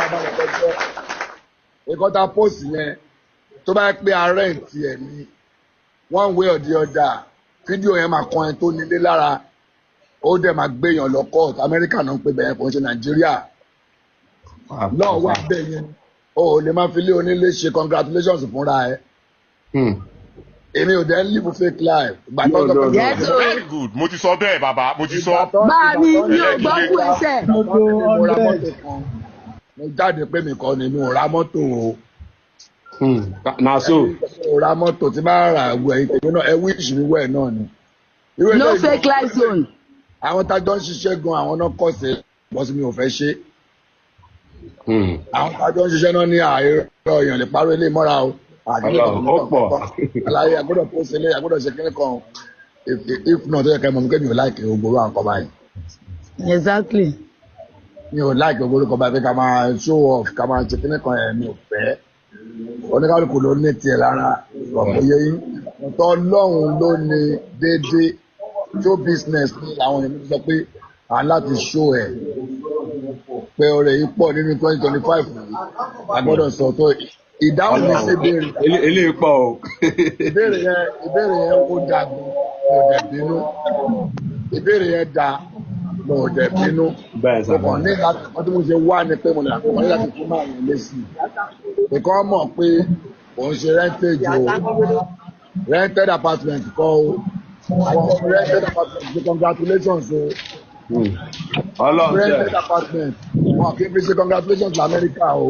Farabalẹ̀ lọ́jọ́ nǹkan tá a post yẹn, tó bá yẹ pé a rent ẹ̀ ní, one way or the other, fídíò yẹn máa kan ẹ tó nílé lára, ó dẹ̀ máa gbéyàn lọ court. Amẹ́ríkà náà ń pè bẹ́ẹ̀, kò ń ṣe Nàìjíríà. Lọ́ọ̀ wà bẹ́ẹ̀ yẹn, o ò lè máa fi lé onílé ṣe congratulations fúnra ẹ. Èmi ò dẹ̀ ń live fake life. Ìgbà tó No, sọ no, pé no. Yes o. Very good, mo ti sọ bẹ́ẹ̀, bàbá, mo ti sọ. Ìgbà tó Bá mi ìgbà tó mi ò gbọ́ kú ẹsẹ̀. Ìgbà tó ní mo ra mọ́tò kan, mo jáde pé mi kọ́ ni, mi ò ra mọ́tò o. Na so. Mi ò ra mọ́tò. Tí bá rà wẹ̀, ẹ̀yìn tèmi náà, ẹ wish mi wẹ̀ náà ni. Irú No eléyìí, fake life zone. àwọn tájọ́ ń ṣiṣẹ́ gan, àwọn náà kọ̀ sí bọ́sí, mi ò fẹ́ ṣe. Àwọn tájọ́ ń ṣiṣẹ́ náà ní àìrọ̀ èèyàn lè parọ́ ilé mọ́ra o. Ọlọ́run, ó pọ̀. Àlàyé àgbọ́dọ̀ post ilé, àgbọ́dọ̀ ṣe kíní kan. If not, ó yẹ kẹ́ mọ̀ mi kémi ò like ògbóró àwọn kan báyìí. Mi ò like ògbóró kan báyìí pé ká máa show off, ká máa ṣe kíní kan ẹ̀, mi ò fẹ́. Oníkálukú ló ní tiẹ̀ lára ọ̀pọ̀ yẹ yín. Ọ̀tọ̀ Ọlọ́run ló ní déédéé. Show business ní àwọn èèyàn mi sọ pé à ń láti show ẹ̀ pé ọrẹ yìí pọ̀ nínú 2025 yìí. A gbọ́dọ̀ sọ tó ìdáhùn mi sí ìbéèrè. Eléyìí pọ̀ o. Ìbéèrè yẹn ó da gan, mi ò dẹ̀ bínú. Ìbéèrè yẹn da, mi ò dẹ̀ bínú. Bẹ́ẹ̀ sà. Mo kàn ní láti, wọ́n tí mo ṣe wá ni pé mo lè mo ní láti fún máa yẹn lésì ìkan mọ̀ pé òun ṣe rentage o, rented apartment kọ́ o. Àwọn rented apartment ṣe congratulations o. Ọlọ́run tẹ̀. Rented apartment, wọn kì í fi ṣe congratulations lamẹ́ríkà o.